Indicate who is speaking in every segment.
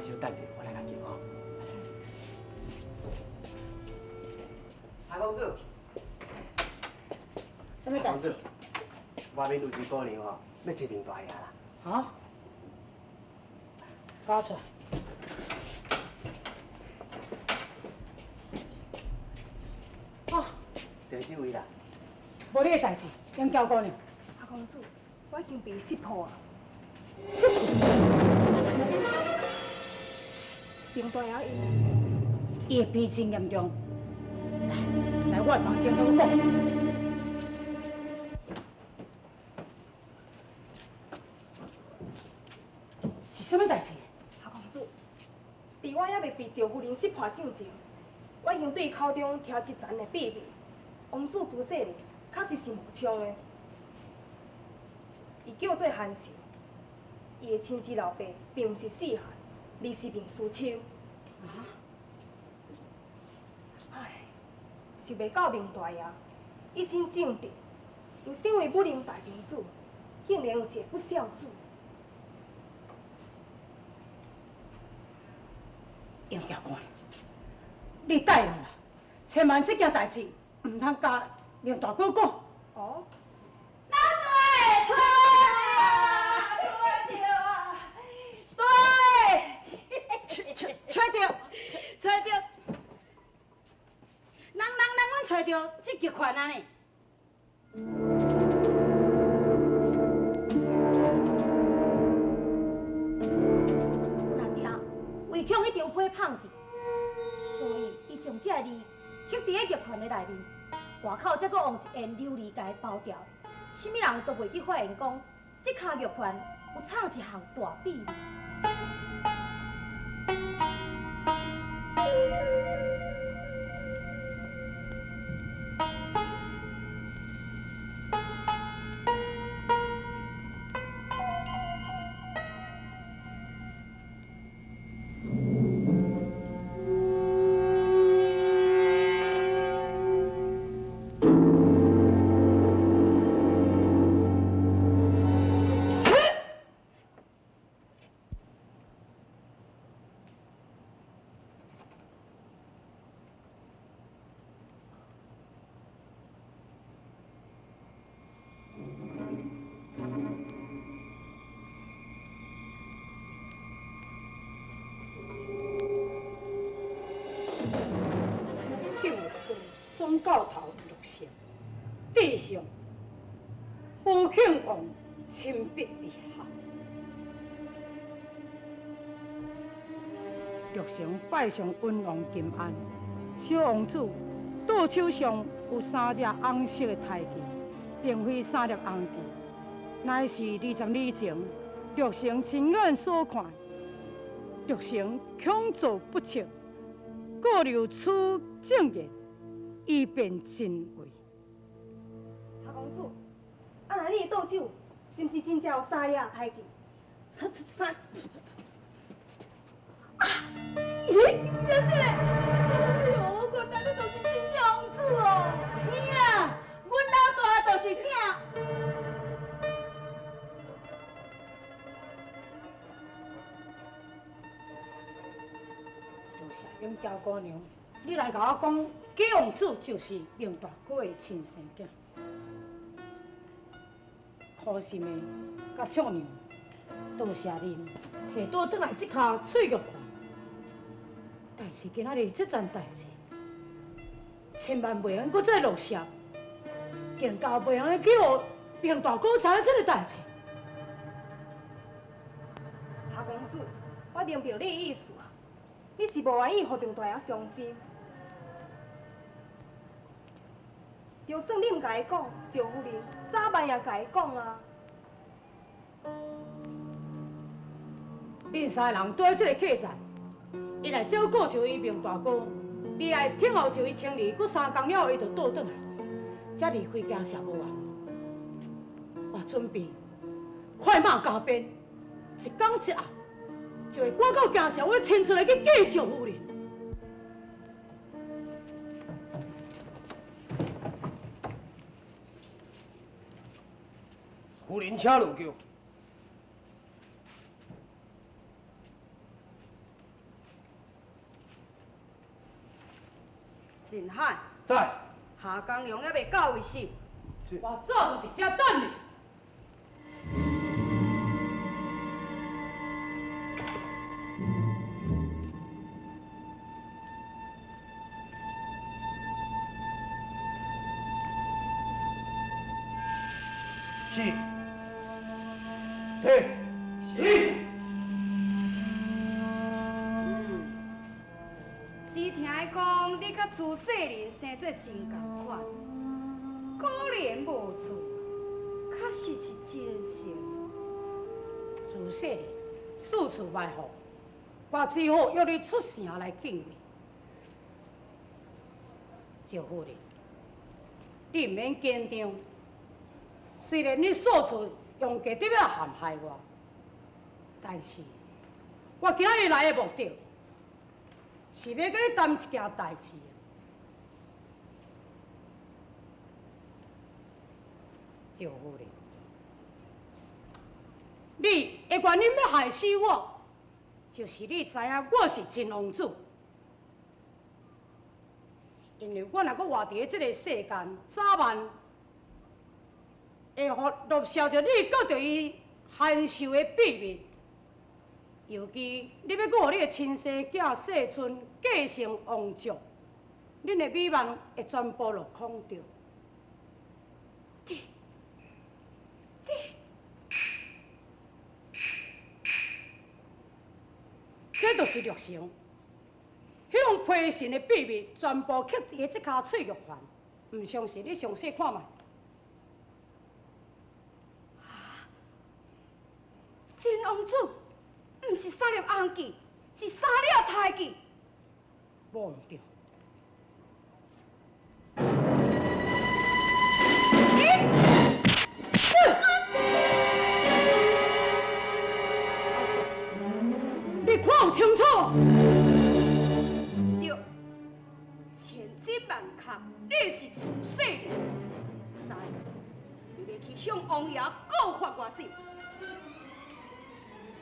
Speaker 1: 你小等者，我來共叫吼。阿公子，
Speaker 2: 啥物代志？
Speaker 1: 外面有一个姑娘吼，欲揣明大爺啦。
Speaker 2: 啊？交出來。哦，
Speaker 1: 就是這位啦。
Speaker 2: 無你的代誌，英嬌姑娘。
Speaker 3: 阿公主，我已經被識破啊！
Speaker 2: 識破？
Speaker 3: 明大爺伊，
Speaker 2: 伊的病真嚴重。來，來我的房間再講。是啥物代誌？
Speaker 3: 阿公主，佇我猶未被趙夫人識破進前，我已經對口中聽一層的秘密。王子朱世林確實是冒充的，伊叫做韓信，伊的親生老爸並毋是四漢，而是明思秋。
Speaker 2: 啊！
Speaker 3: 唉，想袂到明大爺一身正直，又身為武林大明主，竟然有一个不孝子。
Speaker 2: 英嬌官，你答應我，千萬這件代誌毋通共明大哥講。
Speaker 3: 哦。
Speaker 4: 老大，揣著啊，揣著啊，對，揣揣著，揣著，人人人，阮揣著這玉環啊呢。
Speaker 5: 阮阿爹唯恐彼张批放去，所以伊將這个字刻佇咧玉環的內面，外口才閣用一片琉璃共伊包牢，啥物人都袂去發現講，這跤玉環有藏一項大秘密。
Speaker 2: 總教頭陸成，地上吴慶王親筆立下。陸成拜上溫王金安，小王子左手上有三隻紅色的胎記，並非三粒紅痣，乃是20年前陸成親眼所看。陸成恐做不測，故留此證言，以便真偽。
Speaker 3: 夏公子，啊，那你的倒手是毋是真正有三粒胎記？
Speaker 4: 三三啊！咦，真是嘞！哎喲，原來你就是真正王子哦！
Speaker 2: 是啊，阮老大就是正。多謝英嬌姑娘，你來共我講，假王子就是明大哥的親生囝。可惜的，佮笑娘，多謝恁提倒轉來這跤翠玉環。但是今仔日這件代誌，千萬袂用閣再落雪，更加袂用去予明大哥知影這个代誌。
Speaker 3: 夏公子，我明白你的意思啊，你是無願意予明大爺傷心。就算你毋共伊講，趙夫人早晚也共伊講啊。
Speaker 2: 恁三个人住佇這个客棧，伊來照顧著伊明大哥，你來聽候著伊清理，閣三工了後，伊就倒轉來，才離開精舍無遠。我準備快馬加鞭，一工一暗，就會趕到京城，我親自來去見趙夫人。
Speaker 6: 夫人，請落轎。
Speaker 4: 信海。
Speaker 1: 在。
Speaker 4: 夏江良还未到位是？
Speaker 2: 我早就伫遮等你。
Speaker 1: 是。退。是。
Speaker 4: 只听讲你佮朱世林生做真仝款，果然无错，确实是真相。
Speaker 2: 朱世林四处埋伏，我只好约你出城来见面。赵夫人，你毋免紧张。虽然你四处用计伫要陷害我，但是我今仔日来的目的，是欲佮你谈一件代志。赵夫人，你的原因欲害死我，就是你知影我是真王子，因为我若阁活伫咧这个世间，早晚会予落消着你阁著伊含受的秘密。尤其你欲阁予你的亲生囝世春继承王族，恁的美梦会全部落空掉。你，这就是绿城，彼种批神的秘密全部刻伫这跤翠玉环。毋相信你详细看觅。
Speaker 4: 啊！真王子，毋是三粒红旗，是三粒胎记。
Speaker 2: 无毋对。你看有清楚？
Speaker 4: 对，千真万确，你是朱世林，知你欲去向王爷告发我是？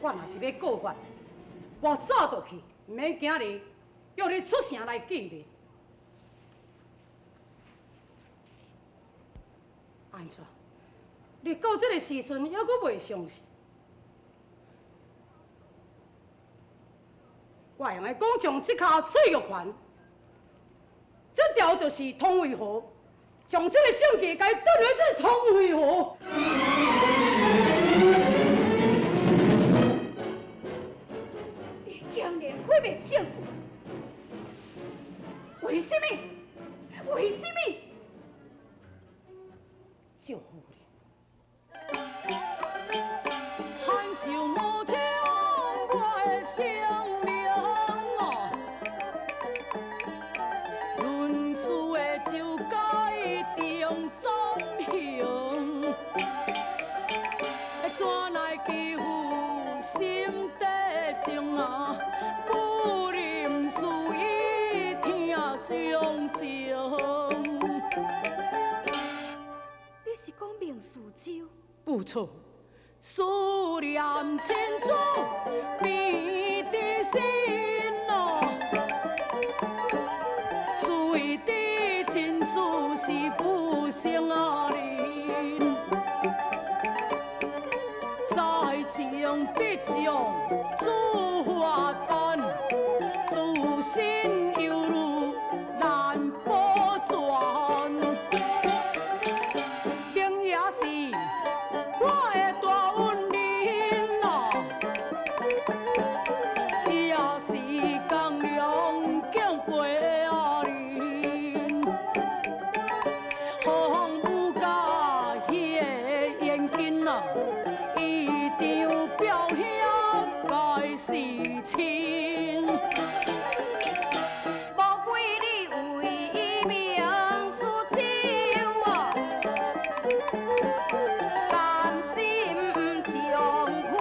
Speaker 2: 我若是欲告发，我早就去，毋免今日约你出城来见面。按怎？你到这个时阵犹阁袂相信？我用的讲将这跤翠玉环，这条就是通渭河，将这个证据共伊转落这个通渭河。
Speaker 4: 你竟然毁灭证据？为什么？为什么？
Speaker 2: 赵夫人，含羞无将我的生命哦，论主的酒界中怎行？怎奈欺负心底情啊，不忍事伊疼伤情。
Speaker 4: 你是讲明事酒？
Speaker 2: 不错，思念亲子变伫心咯，随知亲子是不成啊人，在情必将主法办，自身犹如难保全。明也是我的大恩人咯，也是江良敬陪啊人，风雨甲彼个严谨啊，伊张表兄该是亲。
Speaker 4: 无怪你为伊明事手啊，甘心将富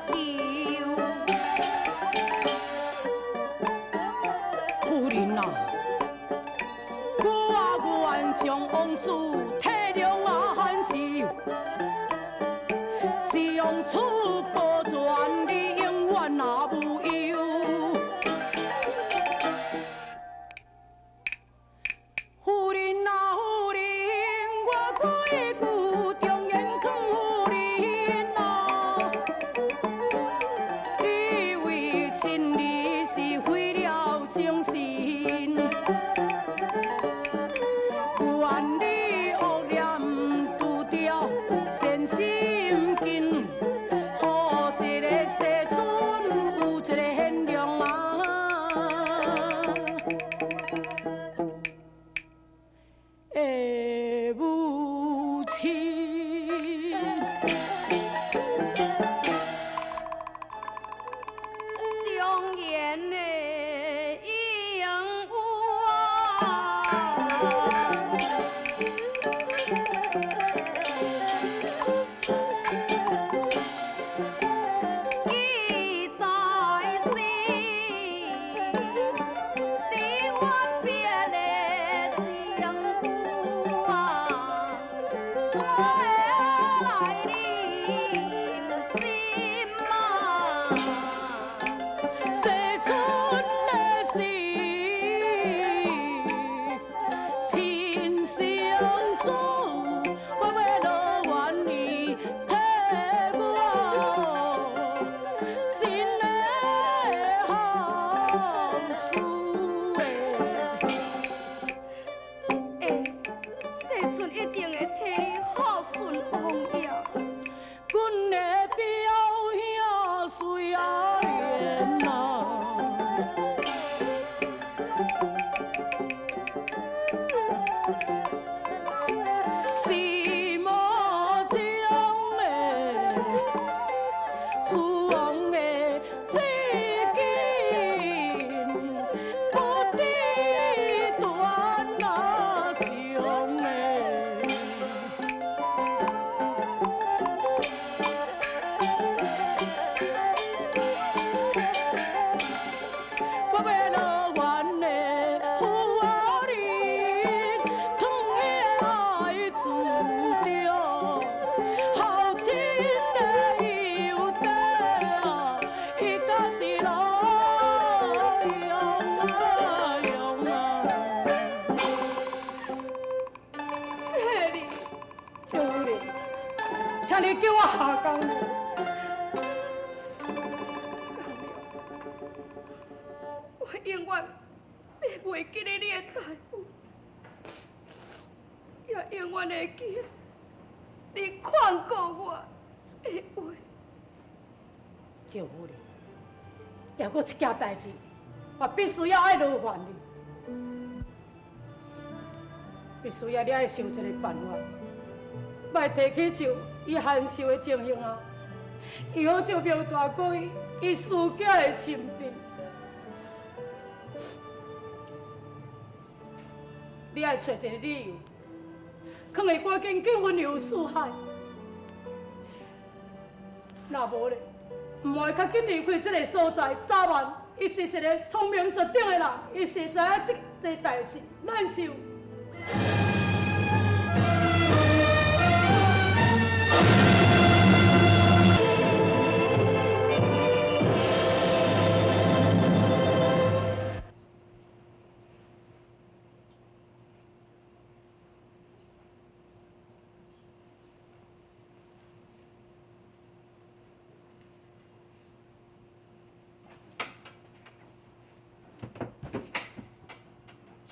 Speaker 4: 贵求。
Speaker 2: 夫人啊，我愿将王子体谅啊罕是，将此保全你永远也无忧。阮的表兄随阿莲啊。是无将的父王的至今不知断哪上的。我欲落原的父仔恁，汤的爱自着，孝亲的油底啊，伊敢是老用啊用啊。
Speaker 3: 世林，
Speaker 2: 赵夫人，请你叫我下江娘。
Speaker 3: 江娘，我永远会袂记得你的大恩，也永远会记得你劝告我的话。
Speaker 2: 赵夫人，还阁一件代志，我必须要爱劳烦你，必须要你爱想一个办法，莫提起就伊函授的情形啊，伊好赵明大哥伊私囝的身份。你爱揣一个理由，囥会赶紧去云游四海。若无咧，毋会较紧离开这个所在，早晚伊是一个聪明绝顶的人，伊是知影这个代志，咱就。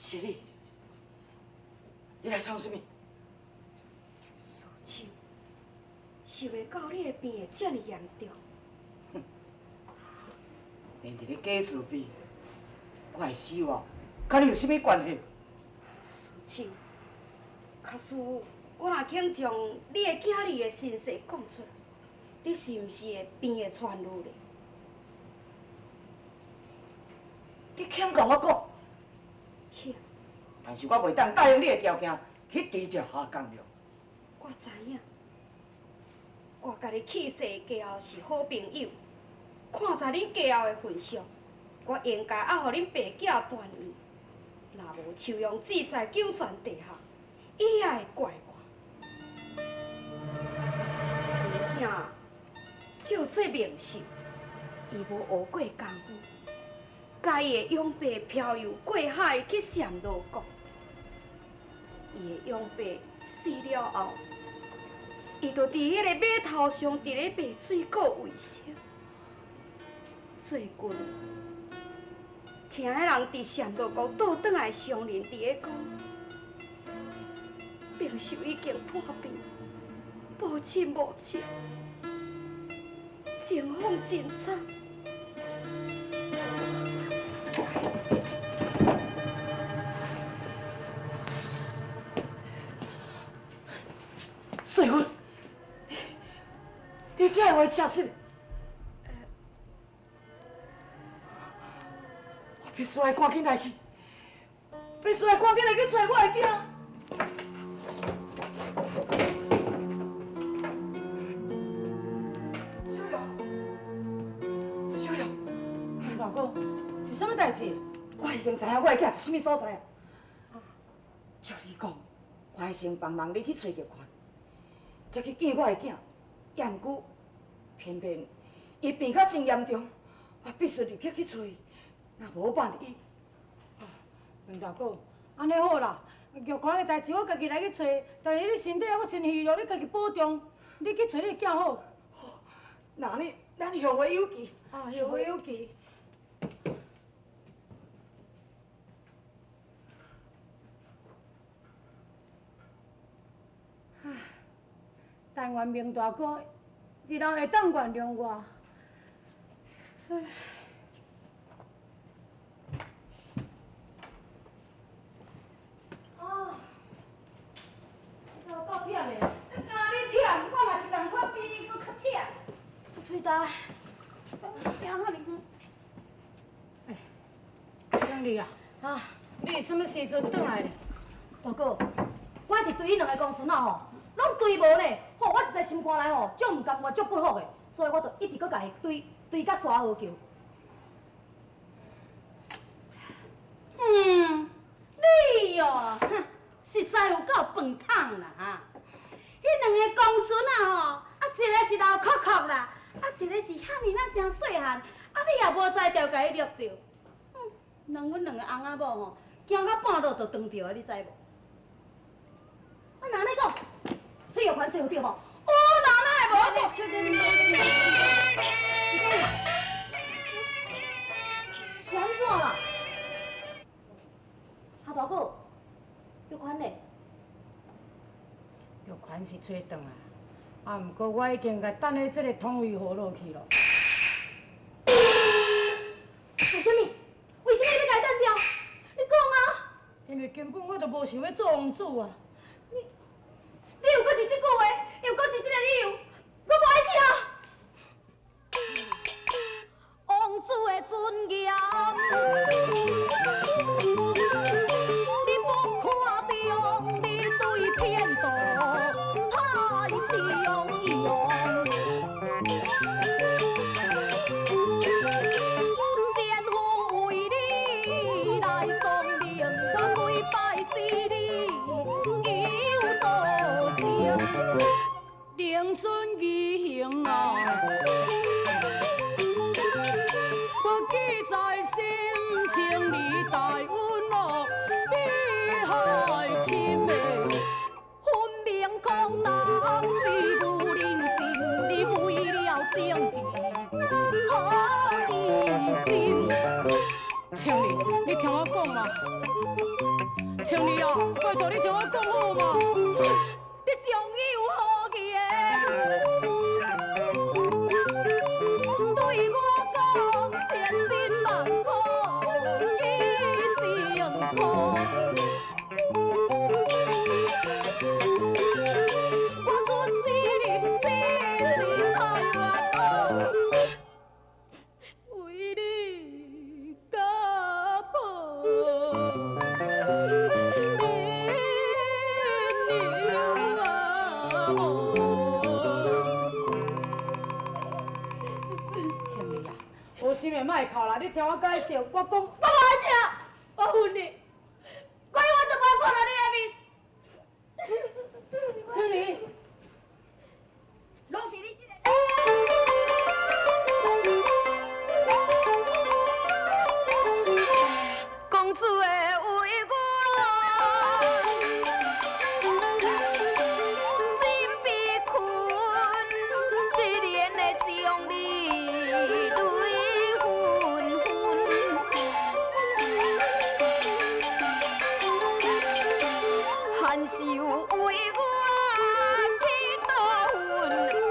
Speaker 6: 是你，你来创啥物？
Speaker 3: 苏青，想袂到你的病会遮尔严重。
Speaker 6: 连伫咧假自闭，我的死活，佮你有啥物关系？
Speaker 4: 苏青，假使我若肯将你的囝儿的身世讲出来，你是毋是会变会传愈咧？
Speaker 6: 你肯共我讲？
Speaker 4: 肯。
Speaker 6: 但是我袂当答应你的条件去除掉夏江良。
Speaker 4: 我知影，我佮你去世家后是好朋友，看在恁家后的份上，我应该爱予恁爸囝团圆。若无秋阳志在九泉地下，伊也会怪我。恁囝叫做明秀，伊无学过功夫。共伊的养爸漂游过海去暹罗国，伊的养爸死了后，伊就伫彼个码头上伫咧卖水果为生。最近，听彼人伫暹罗国倒转来商人伫咧讲，明秀已经破病，无亲无戚，情况真惨。
Speaker 6: 水芬，你这话真实。我必须爱赶紧来去，必须爱赶紧来去找我的囝。小亮，小亮，
Speaker 2: 大哥，是啥物代志？
Speaker 6: 我已经知影我的囝伫啥物所在啊。照你讲，我爱先帮忙你去找玉环，才去见我的囝。也毋过，偏偏伊病甲真严重，我必须立刻去找伊。若无万一，
Speaker 2: 明大哥，按呢好啦，玉环的代志我家己来去找，但是你身体犹阁真虚弱，你家己保重。你去找你的囝好。
Speaker 6: 好，那你咱后会有期。
Speaker 2: 啊，后会有期。唉，但愿明大哥日後會當原諒我。唉。啊！這夠忝的。
Speaker 6: 敢你忝，我嘛是仝款，比你閣較忝。
Speaker 5: 足喙焦。
Speaker 6: 行遐爾遠。
Speaker 2: 欸，青麗啊，
Speaker 5: 啊，
Speaker 2: 你是啥物時陣轉來的？
Speaker 5: 大哥，我一直對彼兩个公孫仔吼，攏追無呢。吼，我實在心肝內吼，足毋甘願，足不服的，所以我就一直閣共伊追，追甲沙河橋。
Speaker 7: 嗯，你哦，哼，實在有夠笨桶啦哈！彼兩个公孫仔吼，啊，一个是老殼殼啦，啊，一個是遐爾仔正細漢，啊，你也無才調共伊掠著。嗯，人阮兩个翁仔某吼，驚到半路就斷著啊，你知無？
Speaker 5: 啊，若按呢講，崔玉環找著無？
Speaker 7: 有啦，哪會無？
Speaker 5: 是按怎啦？哈大哥，玉環咧？
Speaker 2: 玉環是揣轉來，啊，毋過我已經共等咧這个通榆河落去咯。
Speaker 5: 為啥物？為啥物你欲共伊擲掉？你講啊！
Speaker 2: 因為根本我就無想欲做王子啊！
Speaker 5: 你，你又閣是這句話，又閣是這個理由，我無愛聽。王子的尊嚴，你不看重，你對騙徒太從容。先父為你來喪命，我幾擺死你有道成。
Speaker 2: 寧准義行啊！我記在心，千里大恩哦，比海深的。
Speaker 5: 分明空當是無人性，你為了政治好疑心。
Speaker 2: 青麗，你聽我講嘛。青麗啊，拜託你聽我講好嘛。
Speaker 5: 你尚有何言？對我講千辛萬苦已成空。我出生入死是太冤枉，為你家婆。恁娘啊！
Speaker 2: 青麗啊，有心的莫哭啦，你聽我解釋，我講
Speaker 5: 我無愛聽，我恨你，我永遠都無愛看著你的面。
Speaker 2: 青麗，
Speaker 6: 攏是你這個。
Speaker 4: 公子的為我，心被困，必然會將你淚紛紛。寒袖為我去倒魂，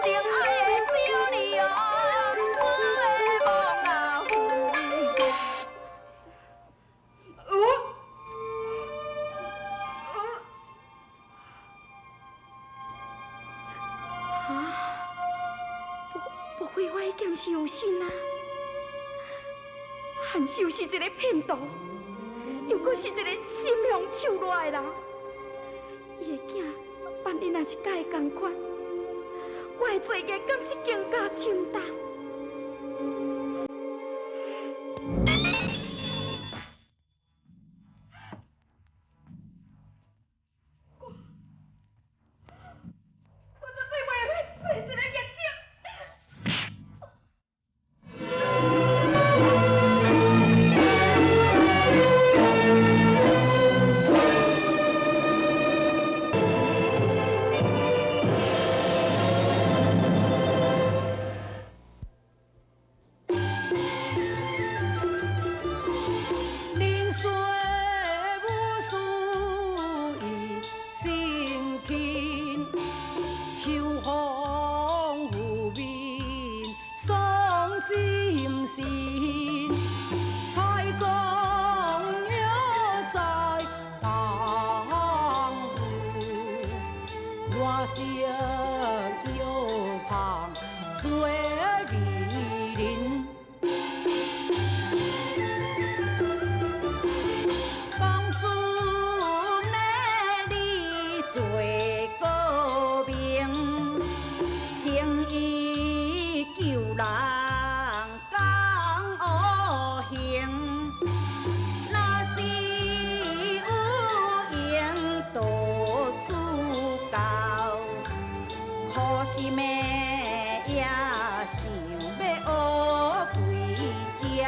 Speaker 4: 疼愛的小娘子的夢啊魂。啊！莫非我已經是有心啊？韓秀是一个騙徒，又閣是一个心雄手辣的人。伊的囝萬一若是佮伊仝款，我的罪孽敢是更加深重？我絕對袂用做一个逆子。
Speaker 2: 做美人。公主美丽做国民，行医救人讲学行。若是有闲多思教，可惜的也想欲学几招。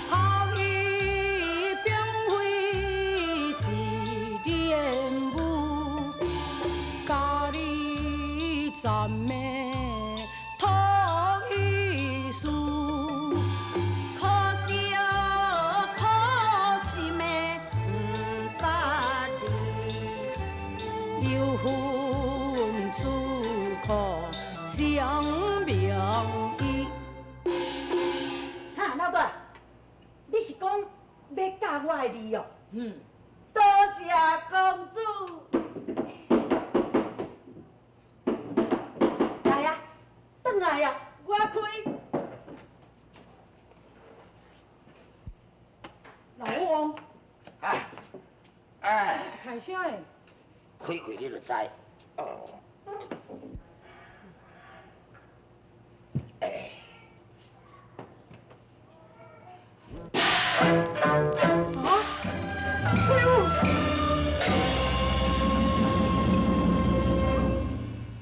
Speaker 2: 后伊并非是恋母，共你站的托意思。
Speaker 7: 可惜哦，可惜的毋捌你。
Speaker 2: 忧愤自可相名医。
Speaker 6: 哈，老大，你是讲欲教我的字哦？
Speaker 7: 嗯，
Speaker 6: 多谢公主。来啊，转来啊，我开。
Speaker 2: 老王，
Speaker 8: 哎，哎，
Speaker 2: 是开啥的？
Speaker 8: 开开你就知。